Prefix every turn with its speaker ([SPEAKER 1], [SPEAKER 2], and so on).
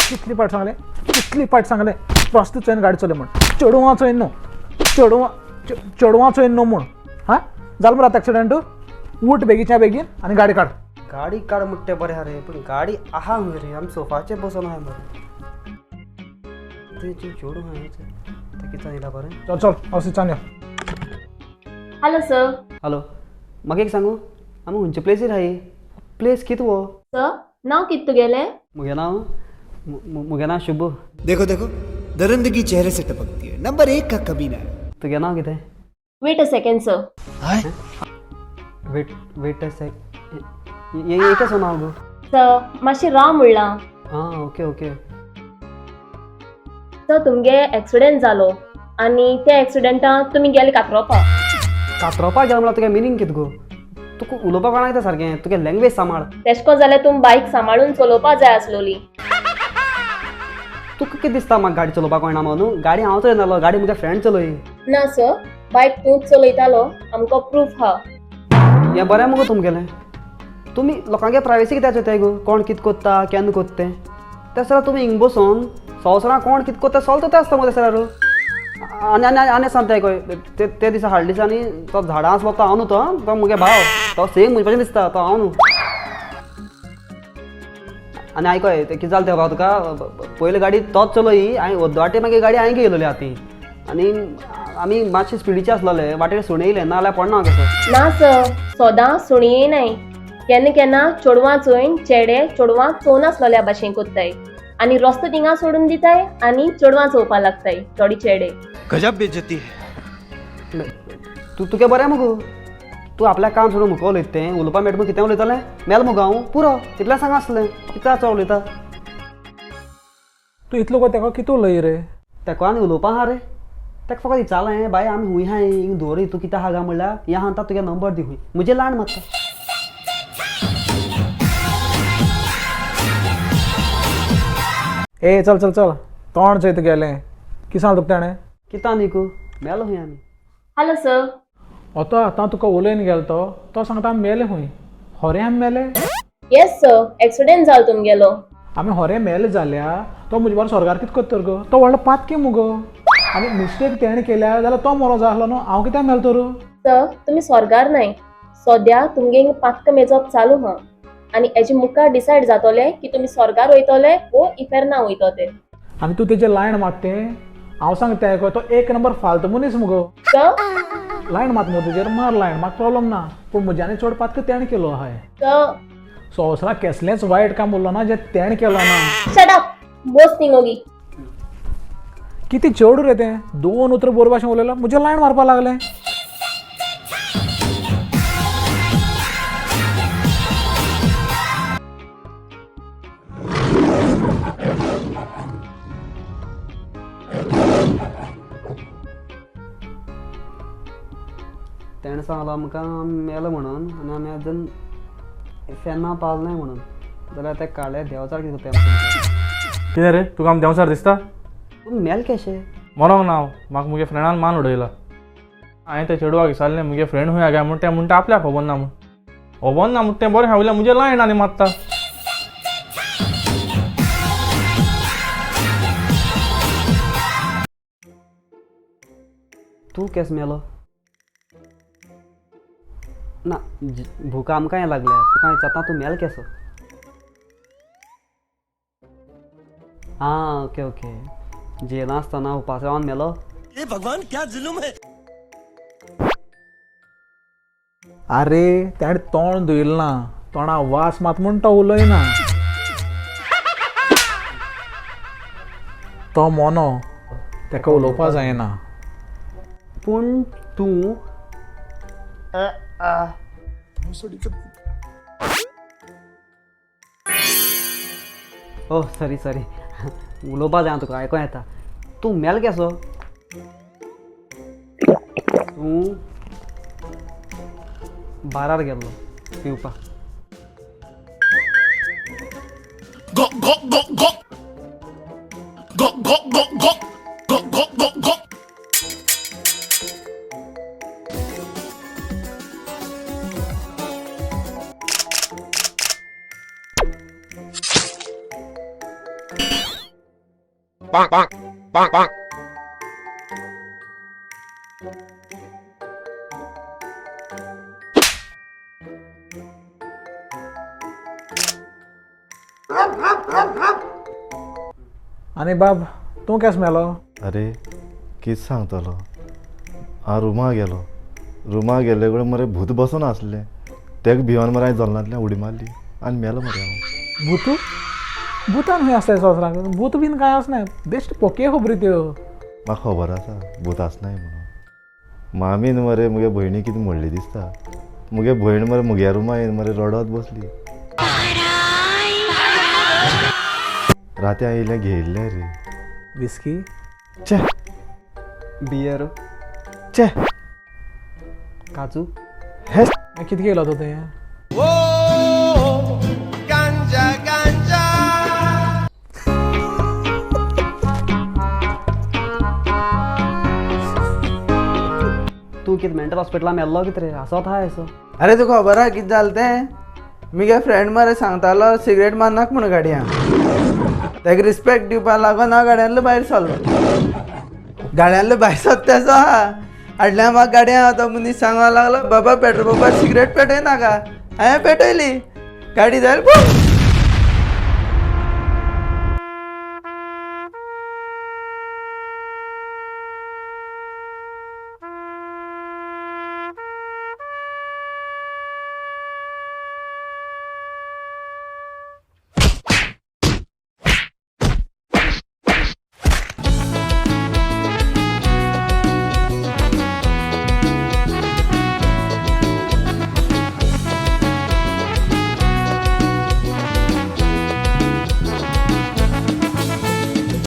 [SPEAKER 1] कितली पाट सांगलें, कितली पाट सांगलें, रस्तो चोयन गाडी चलय म्हूण. चेडवां चोयन न्हू, चेडवां चेडवां चोयन न्हू म्हूण. हां, जालो मरे आतां एक्सिडंट. उठ बेगीच्या बेगीन आनी गाडी काड.
[SPEAKER 2] गाडी काड म्हणटा तें बरें आहा रे, पूण गाडी आहा खंय रे? आमी सोफाचेर बसून आहाय मरे. तें चेडूं खंय तें कितें येयला बरें.
[SPEAKER 1] चल चल, हांव यो.
[SPEAKER 3] Hello sir.
[SPEAKER 2] Hello, म्हाका एक सांगू, आमी खंयचे प्लेसीर आहाय? प्लेस कित हो?
[SPEAKER 3] सर, नांव कित तुगेलें?
[SPEAKER 2] म्हगे नांव, म्हगे नांव शुभ.
[SPEAKER 4] देखो देखो, दरिंदगी चेहरे से टपकती है. नंबर एक का कमीना है.
[SPEAKER 2] तुगे नांव कितें?
[SPEAKER 3] Wait a second sir.
[SPEAKER 2] Wait wait a sec, हे कसो नांव गो?
[SPEAKER 3] सर, मातशें राव म्हणलां.
[SPEAKER 2] आं, ओके ओके.
[SPEAKER 3] सर, तुमगे एक्सिडेंट जालो आनी त्या एक्सिडेंटान तुमी गेले कात्रोपा.
[SPEAKER 2] कात्रोपा गेलो म्हणल्यार तुगे मिनींग कित गो? तुका उलोवपाक कळना कितें सारकें? तुगे लँग्वेज सांबाळ.
[SPEAKER 3] तेश कोन जाल्यार तुमी बायक सांबाळून चलोवपा जाय आसलोली.
[SPEAKER 2] तुका कितें दिसता म्हाका गाडी चलोवपाक कळना म्हणून? गाडी हांव चलयतालो, गाडी म्हगे फ्रेंड चलय.
[SPEAKER 3] ना सर, बायक तूंच चलयतालो, आमकां प्रूफ हा.
[SPEAKER 2] हें बरें मुगो तुमगेलें. तुमी लोकांगे प्रायवसी कित्याक चोयताय गो? कोण कितें कोत्ता, केन्ना कोत्ता तें. तें जाल्यार तुमी हिंग बसून संवसारांत कोण कितें कोत्ता सोल्त तें आसता मगे तें. आनी आनी आनी सांगता आयकय, ते दिसा हाडले दिसांनी तो झाडां आसलो तो हांव न्हू, तो तो म्हगे भाव, तो सेम म्हजे भशेन दिसता, तो हांव न्हू. आनी आयकय, तें कितें जालें तें खबर तुका? पयली गाडी तोच चलयी, हांवें अर्द वाटेर मागीर गाडी हांवें घेयलोली हातीं. आनी आमी मातशे स्पिडीचे आसलोले, वाटेर सुणें येयलें, ना जाल्यार पडना हांव कसो.
[SPEAKER 3] ना सर, सदां सुणी येयनाय. केन्ना केन्ना चेडवां चोयन चेडे चेडवां चोवनासलोल्या भाशेन कोत्ताय आनी रस्तो थिंगा सोडून दिताय आनी चेडवां चोवपा लागताय थोडी चेडे.
[SPEAKER 4] गजब बेइज्जती है.
[SPEAKER 2] तूं तुगे बरें मुगो, तूं आपल्याक काम सोडून म्हाका उलयता तें. उलोवपा मेळटा म्हूण कितें उलयतालें? मेल मुगो हांव, पुरो इतलें सांग आसलें. कित्याक चड उलयता
[SPEAKER 1] तूं इतलो गो तेका कितें उलय रे?
[SPEAKER 2] तेका आनी उलोवपा आहा रे? तेका फकत विचारलें, बाय आमी खूंय आहाय, हिंग दवर, तूं कितें आहा गा म्हणल्यार ह्या हांता तुगे नंबर दी खूंय, म्हजेर लाण मारता.
[SPEAKER 1] ए चल चल चल, तोंड चोय तुगेलें. कितें सांगलें तुका तेणें?
[SPEAKER 2] कितें न्ही गो, मेलो खूंय आमी.
[SPEAKER 3] Hello sir.
[SPEAKER 1] आतां आतां तुका उलयन गेलो तो, तो सांगता आमी मेले खूंय. होरें आमी मेले?
[SPEAKER 3] येस सर, एक्सिडेंट जालो तुमगेलो.
[SPEAKER 1] आमी होरें मेले जाल्यार तो म्हजे बरोबर स्वर्गार कितें करतलो गो? तो व्हडलो पातकी मुगो. आनी मिस्टेक तेणें केल्या जाल्यार तो मरो जाय आसलो न्हू, हांव कित्याक मेलो तर?
[SPEAKER 3] सर, तुमी स्वर्गार नाय. सद्या तुमगे पाक्क मेजप चालू हा आनी हेजे मुखार डिसायड जातोलें की तुमी स्वर्गार वयतले वो इफेर्ना वयतो ते.
[SPEAKER 1] आनी तूं तेजेर लायन मारता तें हांव सांगता आयको, तो एक नंबर फालतू मनीस मुगो.
[SPEAKER 3] सर,
[SPEAKER 1] लायन मात मुगो तेजेर, मार लायन, म्हाका प्रॉब्लम ना, पूण म्हज्यानी चड पातक तेणें केलो आहाय.
[SPEAKER 3] सर,
[SPEAKER 1] संवसाराक केसलेंच वायट काम उरलो ना जें तेणें केलो ना.
[SPEAKER 3] शट अप, बोस थिंग ओगी.
[SPEAKER 1] कितें चेडूं रे तें, दोन उतरां बरे भाशेन उलयलो, म्हजेर लायन मारपाक लागलें.
[SPEAKER 2] तेणें सांगलां आमकां आमी मेलो म्हणून आनी आमी अजून फेन्ना पावले नाय म्हणून, जाल्यार ते काळे देंवचार कितें करताय आमकां?
[SPEAKER 5] कितें रे, तुका आमी देंवचार दिसता?
[SPEAKER 2] तूं मेल केशें?
[SPEAKER 5] मरोंक ना हांव, म्हाका मुगे फ्रेंडान मान उडयला. हांवें त्या चेडवाक विचारलें मुगे फ्रेंड खूंय काय म्हूण, तें म्हणटा आपल्याक खबर ना म्हूण. खबर ना म्हूण तें बरें आहा, वयल्यान मुगे लायन आनी मारता.
[SPEAKER 2] तूं केस मेलो? ना, भूक आमकांय लागल्या, तुका विचारता तूं मेल केसो? आं, ओके ओके, जेला आसतना उपास रावन मेलो?
[SPEAKER 4] हे भगवान, क्या जुल्म है.
[SPEAKER 1] आरे तेणें तोंड धुयलें ना, तोंडा वास मात म्हूण तो उलयना. तो मोनो, तेका उलोवपा जायना.
[SPEAKER 2] पूण तूं ओ सॉरी सॉरी, उलोवपा जायना तुका, आयकों येता. तूं मेल केसो? तूं बारार गेल्लो पिवपाक.
[SPEAKER 1] आनी बाब तूं केस मेलो?
[SPEAKER 6] अरे कित सांगतलो, हांव रुमा गेलो. रुमा गेल्ले कडेन मरे भूत बसून आसलें. तेका भिवन मरे हांवें जल्नांतल्यान उडी मारली आनी मेलो मरे हांव.
[SPEAKER 1] भूत? भूतान खंय आसताय संवसाराक? भूत बीन कांय आसना, बेश्ट पोके खबरी त्यो.
[SPEAKER 6] म्हाका खबर आसा भूत आसनाय म्हणून. मामीन मरे मुगे भयणी कितें म्हणली दिसता. मुगे भयण मरे मुगे रुमा येवन मरे रडत बसली. राती हांवें इल्लें घेयल्लें रे.
[SPEAKER 1] विस्की?
[SPEAKER 6] चे.
[SPEAKER 2] बियर?
[SPEAKER 6] चे.
[SPEAKER 2] काजू?
[SPEAKER 6] हेच.
[SPEAKER 1] कितें केलो तो तुवें?
[SPEAKER 2] तूं कितें मेंटल हॉस्पिटलान मेल्लो कितें रे? हांसत आहा असो.
[SPEAKER 7] अरे तुका खबर आहा कितें जालें तें? मुगे फ्रेंड मरे सांगतालो सिगरेट मारनाक म्हूण गाडयान. तेका रिस्पेक्ट दिवपा लागून हांव गाडयांतलो भायर सरलो. गाडयांतलो भायर सरता तेजो आहा हाडल्या म्हाका गाडयान. तो मनीस सांगपाक लागलो, बाबा पेट्रोल पंपार सिगरेट पेटयनाका. हांवें पेटयली, गाडी जाली बूम.